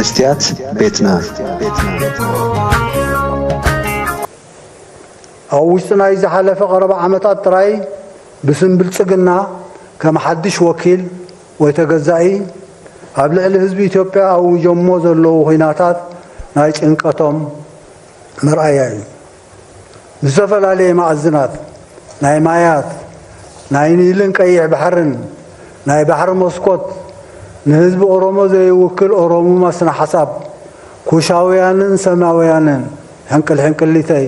መስትያት ቤትና። ኣብ ውሽጢ ናይ ዝሓለፈ ቀረባ ዓመታት ጥራይ ብስም ብልጽግና ከም ሓድሽ ወኪል ወይ ተገዛኢ ኣብ ልዕሊ ህዝቢ ኢትዮጵያ ኣውጆሞ ዘለዉ ኲናታት ናይ ጭንቀቶም መርኣያ እዩ። ብዝተፈላለየ መኣዝናት ናይ ማያት፣ ናይ ኒልን ቀይሕ ባሕርን ናይ ባሕሪ መስኮት ንህዝቢ ኦሮሞ ዘይውክል ኦሮሙማ ስነ ሓሳብ ኩሻውያንን ሰማውያንን ሕንቅል ሕንቅሊተይ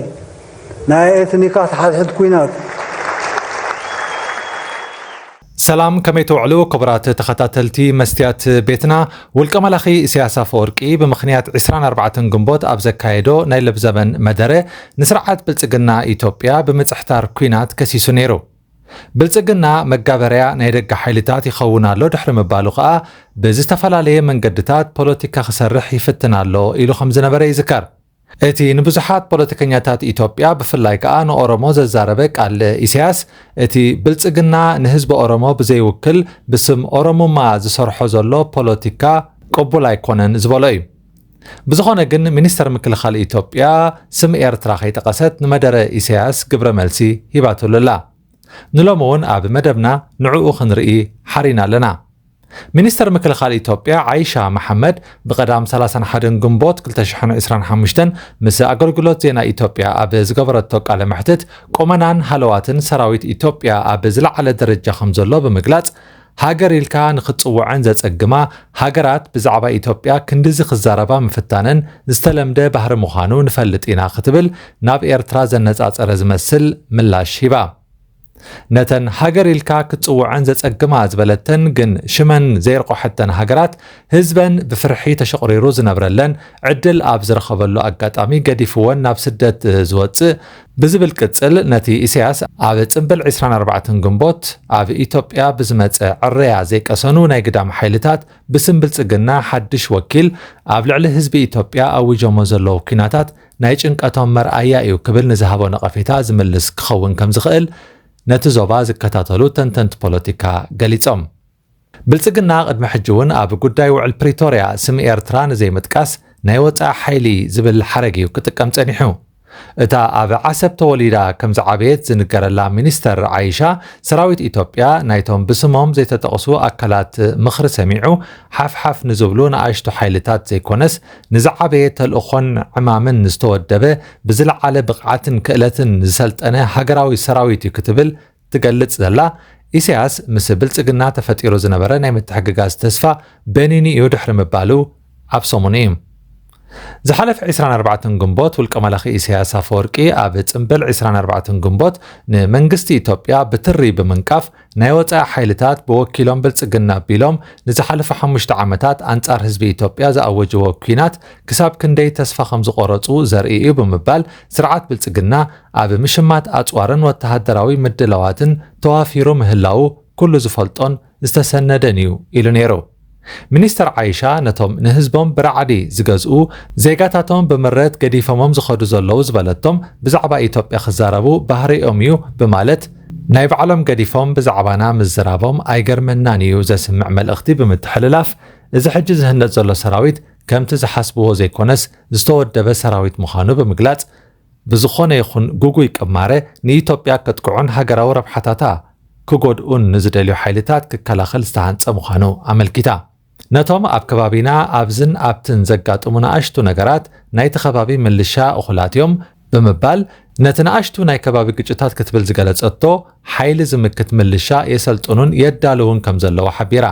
ናይ ኤትኒካት ሓድሕድ ኲናት ሰላም ከመይ ትውዕሉ ክቡራት ተኸታተልቲ መስትያት ቤትና። ውልቀ መላኺ ኢሳያስ ኣፈወርቂ ብምኽንያት ዕስራን ኣርባዕተን ግንቦት ኣብ ዘካየዶ ናይ ለብዘበን መደረ ንስርዓት ብልጽግና ኢትዮጵያ ብምጽሕታር ኲናት ከሲሱ ነይሩ። ብልጽግና መጋበርያ ናይ ደገ ሓይልታት ይኸውን ኣሎ ድሕሪ ምባሉ ከኣ ብዝተፈላለየ መንገድታት ፖለቲካ ክሰርሕ ይፍትን ኣሎ ኢሉ ከም ዝነበረ ይዝከር። እቲ ንብዙሓት ፖለቲከኛታት ኢትዮጵያ ብፍላይ ከኣ ንኦሮሞ ዘዛረበ ቃል ኢሳያስ እቲ ብልጽግና ንህዝቢ ኦሮሞ ብዘይውክል ብስም ኦሮሙማ ዝሰርሖ ዘሎ ፖለቲካ ቅቡል ኣይኮነን ዝበሎ እዩ። ብዝኾነ ግን ሚኒስተር ምክልኻል ኢትዮጵያ ስም ኤርትራ ከይጠቐሰት ንመደረ ኢሳያስ ግብረ መልሲ ሂባትሉ ኣላ። ንሎሚ እውን ኣብ መደብና ንዕኡ ክንርኢ ሓሪና ኣለና። ሚኒስተር ምክልኻል ኢትዮጵያ ዓይሻ መሓመድ ብቐዳም ሰላሳን ሓደን ግንቦት ክልተ ሽሕን ዕስራን ሓሙሽተን ምስ ኣገልግሎት ዜና ኢትዮጵያ ኣብ ዝገበረቶ ቃለ መሕትት ቁመናን ሃለዋትን ሰራዊት ኢትዮጵያ ኣብ ዝለዓለ ደረጃ ከም ዘሎ ብምግላጽ ሃገር ኢልካ ንኽትጽውዐን ዘጸግማ ሃገራት ብዛዕባ ኢትዮጵያ ክንድዚ ክዛረባ ምፍታነን ዝተለምደ ባህሪ ምዃኑ ንፈልጥ ኢና ክትብል ናብ ኤርትራ ዘነጻጸረ ዝመስል ምላሽ ሂባ። ነተን ሃገር ኢልካ ክትጽውዐን ዘጸግማ ዝበለተን ግን ሽመን ዘየርቆሐተን ሃገራት ህዝበን ብፍርሒ ተሸቑሪሩ ዝነብረለን ዕድል ኣብ ዝረኸበሉ ኣጋጣሚ ገዲፍወን ናብ ስደት ዝወጽእ ብዝብል ቅጽል ነቲ ኢሳያስ ኣብ ጽንብል ዕስራን ኣርባዕተን ግንቦት ኣብ ኢትዮጵያ ብዝመጸ ዕረያ ዘይቀሰኑ ናይ ግዳም ሓይልታት ብስም ብልጽግና ሓድሽ ወኪል ኣብ ልዕሊ ህዝቢ ኢትዮጵያ ኣዊጆሞ ዘለዉ ኲናታት ናይ ጭንቀቶም መርኣያ እዩ ክብል ንዝሃቦ ነቐፌታ ዝምልስ ክኸውን ከም ዝኽእል ነቲ ዞባ ዝከታተሉ ተንተንቲ ፖለቲካ ገሊጾም። ብልጽግና ቅድሚ ሕጂ እውን ኣብ ጉዳይ ውዕል ፕሪቶርያ ስም ኤርትራ ንዘይምጥቃስ ናይ ወጻኢ ሓይሊ ዝብል ሓረግ እዩ ክጥቀም ጸኒሑ። እታ ኣብ ዓሰብ ተወሊዳ ከም ዝዓበየት ዝንገረላ ሚኒስተር ዓይሻ ሰራዊት ኢትዮጵያ ናይቶም ብስሞም ዘይተጠቕሱ ኣካላት ምኽሪ ሰሚዑ ሓፍሓፍ ንዝብሉ ንኣሽቱ ሓይልታት ዘይኮነስ ንዝዓበየ ተልእኾን ዕማምን ዝተወደበ ብዝለዓለ ብቕዓትን ክእለትን ዝሰልጠነ ሃገራዊ ሰራዊት እዩ ክትብል ትገልጽ ዘላ ኢሳያስ ምስ ብልጽግና ተፈጢሩ ዝነበረ ናይ ምትሕግጋዝ ተስፋ በኒኑ እዩ ድሕሪ ምባሉ ኣብ ሰሙኑ እዩ። ዝሓለፈ ዕስራን ኣርባዕተን ግንቦት ውልቀ መላኺ ኢሳያስ ኣፈወርቂ ኣብ ጽንብል ዕስራን ኣርባዕተን ግንቦት ንመንግስቲ ኢትዮጵያ ብትሪ ብምንቃፍ ናይ ወጻኢ ሓይልታት ብወኪሎም ብልጽግና ኣቢሎም ንዝሓለፉ ሓሙሽተ ዓመታት ኣንጻር ህዝቢ ኢትዮጵያ ዝኣወጅዎ ኲናት ክሳብ ክንደይ ተስፋ ከም ዝቆረጹ ዘርኢ እዩ ብምባል ስርዓት ብልጽግና ኣብ ምሽማት ኣጽዋርን ወተሃደራዊ ምድላዋትን ተዋፊሩ ምህላዉ ኩሉ ዝፈልጦን ዝተሰነደን እዩ ኢሉ ነይሩ። ሚኒስተር ዓይሻ ነቶም ንህዝቦም ብራዕዲ ዝገዝኡ ዜጋታቶም ብምረት ገዲፎሞም ዝኸዱ ዘለዉ ዝበለቶም ብዛዕባ ኢትዮጵያ ክዛረቡ ባህሪኦም እዩ ብማለት ናይ ባዕሎም ገዲፎም ብዛዕባና ምዝራቦም ኣይገርመናን እዩ ዘስምዕ መልእኽቲ ብምትሕልላፍ እዚ ሕጂ ዝህነጽ ዘሎ ሰራዊት ከምቲ ዝሓስብዎ ዘይኮነስ ዝተወደበ ሰራዊት ምዃኑ ብምግላጽ ብዝኾነ ይኹን ግጉይ ቅማረ ንኢትዮጵያ ከጥቅዑን ሃገራዊ ረብሓታታ ክጎድኡን ንዝደልዩ ሓይልታት ክከላኸል ዝተሃንጸ ምዃኑ ኣመልኪታ። ነቶም ኣብ ከባቢና ኣብዝን ኣብትን ዘጋጥሙ ንኣሽቱ ነገራት ናይቲ ከባቢ ምልሻ እኹላት እዮም ብምባል ነቲ ንኣሽቱ ናይ ከባቢ ግጭታት ክትብል ዝገለጸቶ ሓይሊ ዝምክት ምልሻ የሰልጥኑን የዳልውን ከም ዘለዉ ሓቢራ።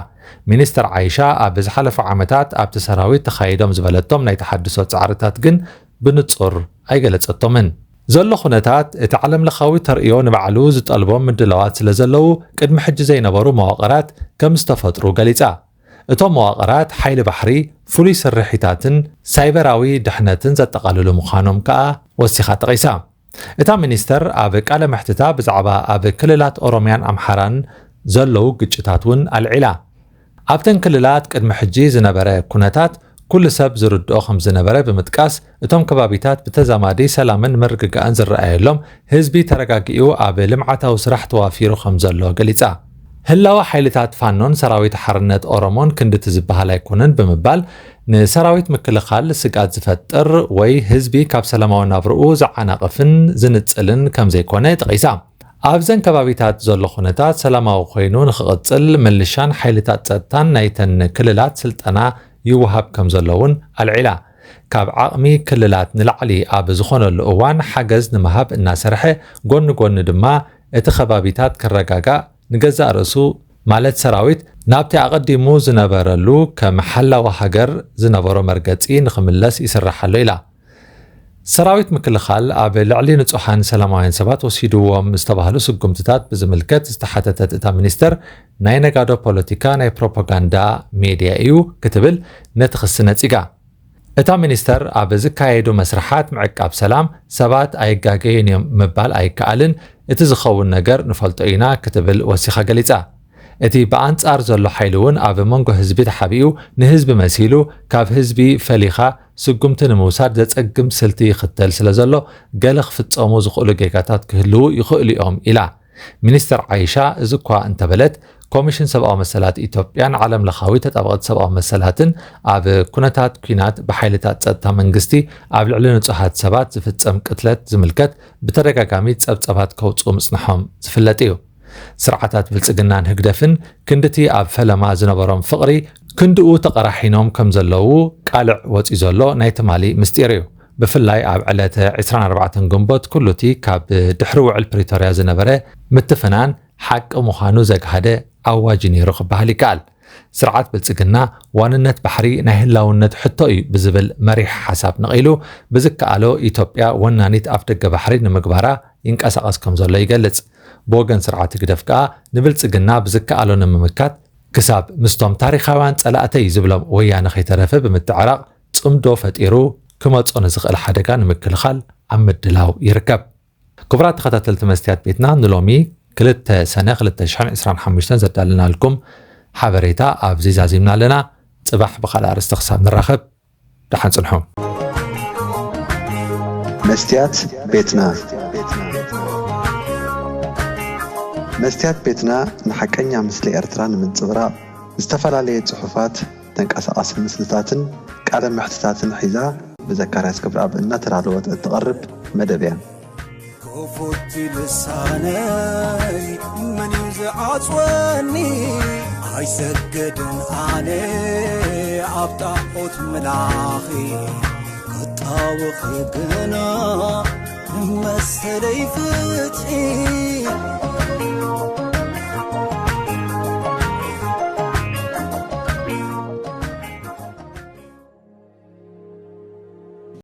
ሚኒስተር ዓይሻ ኣብ ዝሓለፉ ዓመታት ኣብቲ ሰራዊት ተኻይዶም ዝበለቶም ናይ ተሓድሶ ጻዕርታት ግን ብንጹር ኣይገለጸቶምን። ዘሎ ኩነታት እቲ ዓለምለኻዊ ተርእዮ ንባዕሉ ዝጠልቦም ምድላዋት ስለ ዘለዉ ቅድሚ ሕጂ ዘይነበሩ መዋቕራት ከም ዝተፈጥሩ ገሊጻ። እቶም መዋቕራት ሓይሊ ባሕሪ፣ ፍሉይ ስርሒታትን ሳይበራዊ ድሕነትን ዘጠቓልሉ ምዃኖም ከኣ ወሲኻ ጠቒሳ። እታ ሚኒስተር ኣብ ቃለ መሕትታ ብዛዕባ ኣብ ክልላት ኦሮምያን ኣምሓራን ዘለዉ ግጭታት እውን ኣልዒላ። ኣብተን ክልላት ቅድሚ ሕጂ ዝነበረ ኩነታት ኩሉ ሰብ ዝርድኦ ከም ዝነበረ ብምጥቃስ እቶም ከባቢታት ብተዛማዲ ሰላምን ምርግጋእን ዝረኣየሎም ህዝቢ ተረጋጊኡ ኣብ ልምዓታዊ ስራሕ ተዋፊሩ ከም ዘሎ ገሊጻ። ህላወ ሓይልታት ፋኖን ሰራዊት ሓርነት ኦሮሞን ክንድቲ ዝበሃል ኣይኮነን ብምባል ንሰራዊት ምክልኻል ስግኣት ዝፈጥር ወይ ህዝቢ ካብ ሰላማዊ ናብርኡ ዝዓናቕፍን ዝንጽልን ከም ዘይኮነ ጠቒሳ። ኣብዘን ከባቢታት ዘሎ ኩነታት ሰላማዊ ኮይኑ ንኽቕጽል ምልሻን ሓይልታት ጸጥታን ናይተን ክልላት ስልጠና ይወሃብ ከም ዘሎ እውን ኣልዒላ። ካብ ዓቕሚ ክልላት ንላዕሊ ኣብ ዝኾነሉ እዋን ሓገዝ ንምሃብ እናሰርሐ፣ ጎኒ ጎኒ ድማ እቲ ከባቢታት ክረጋጋእ፣ ንገዛእ ርእሱ ማለት ሰራዊት ናብቲ ኣቐዲሙ ዝነበረሉ ከም ሓላዊ ሃገር ዝነበሮ መርገጺ ንኽምለስ ይስራሕ ኣሎ ኢላ። ሰራዊት ምክልኻል ኣብ ልዕሊ ንጹሓን ሰላማውያን ሰባት ወሲድዎም ዝተባህሉ ስጉምትታት ብዝምልከት ዝተሓተተት እታ ሚኒስተር፣ ናይ ነጋዶ ፖለቲካ ናይ ፕሮፓጋንዳ ሜድያ እዩ ክትብል ነቲ ክሲ ነጺጋ። እታ ሚኒስተር ኣብ ዝካየዱ መስርሓት ምዕቃብ ሰላም ሰባት ኣይጋገዩን እዮም ምባል ኣይከኣልን፣ እቲ ዝኸውን ነገር ንፈልጦ ኢና ክትብል ወሲኻ ገሊጻ። እቲ ብኣንጻር ዘሎ ሓይሊ እውን ኣብ መንጎ ህዝቢ ተሓቢኡ ንህዝቢ መሲሉ ካብ ህዝቢ ፈሊኻ ስጉምቲ ንምውሳድ ዘጸግም ስልቲ ይኽተል ስለ ዘሎ ገለ ክፍጸሙ ዝኽእሉ ጌጋታት ክህልዉ ይኽእሉ እዮም ኢላ። ሚኒስተር ዓይሻ እዚ እኳ እንተበለት፣ ኮሚሽን ሰብኣዊ መሰላት ኢትዮጵያን ዓለም ለኻዊ ተጣበቕቲ ሰብኣዊ መሰላትን ኣብ ኩነታት ኲናት ብሓይልታት ጸጥታ መንግስቲ ኣብ ልዕሊ ንጹሃት ሰባት ዝፍጸም ቅትለት ዝምልከት ብተደጋጋሚ ጸብጸባት ከውጽኡ ምጽንሖም ዝፍለጥ እዩ። ስርዓታት ብልጽግናን ህግደፍን ክንድቲ ኣብ ፈለማ ዝነበሮም ፍቕሪ ክንድኡ ተቐራሒኖም ከም ዘለዉ ቃልዕ ወጺኡ ዘሎ ናይ ትማሊ ምስጢር እዩ። ብፍላይ ኣብ ዕለተ ዕስራን ኣርባዕተን ግንቦት ኩሉቲ ካብ ድሕሪ ውዕል ፕሪቶርያ ዝነበረ ምትፍናን ሓቂ ምዃኑ ዘግሃደ ኣዋጅ ነይሩ ክበሃል ይከኣል። ስርዓት ብልጽግና ዋንነት ባሕሪ ናይ ህላውነት ሕቶ እዩ ብዝብል መሪሕ ሓሳብ ነቒሉ ብዝከኣሎ ኢትዮጵያ ወናኒት ኣፍደገ ባሕሪ ንምግባራ ይንቀሳቐስ ከም ዘሎ ይገልጽ። ብወገን ስርዓት ህግደፍ ከኣ ንብልጽግና ብዝከኣሎ ንምምካት ክሳብ ምስቶም ታሪኻውያን ጸላእተይ ዝብሎም ወያነ ከይተረፈ ብምትዕራቕ ጽምዶ ፈጢሩ ክመጾ ንዝኽእል ሓደጋ ንምክልኻል ኣብ ምድላው ይርከብ። ክቡራት ተኸታተልቲ መስትያት ቤትና ንሎሚ ክልተ ሰነ ክልተ ሽሕን ዕስራን ሓሙሽተን ዘዳለናልኩም ሓበሬታ ኣብዚ ዛዚምና ኣለና። ጽባሕ ብኻልእ ኣርእስቲ ክሳብ ንራኸብ ደሓን ጽንሑ። መስትያት ቤትና። መስትያት ቤትና ንሓቀኛ ምስሊ ኤርትራ ንምንጽብራቕ ዝተፈላለየ ጽሑፋት፣ ተንቀሳቓሲ ምስልታትን ቃለ መሕትታትን ሒዛ ብዘካርያስ ክብረኣብ እናተዳለወት እትቐርብ መደብ እያ። ክፉት ልሳነይ መን እዩ ዝዓጽወኒ? ኣይሰግድን ኣነ ኣብ ጣዖት ምላኺ ክጣወኺ ግና ንመሰለይ ፍትሒ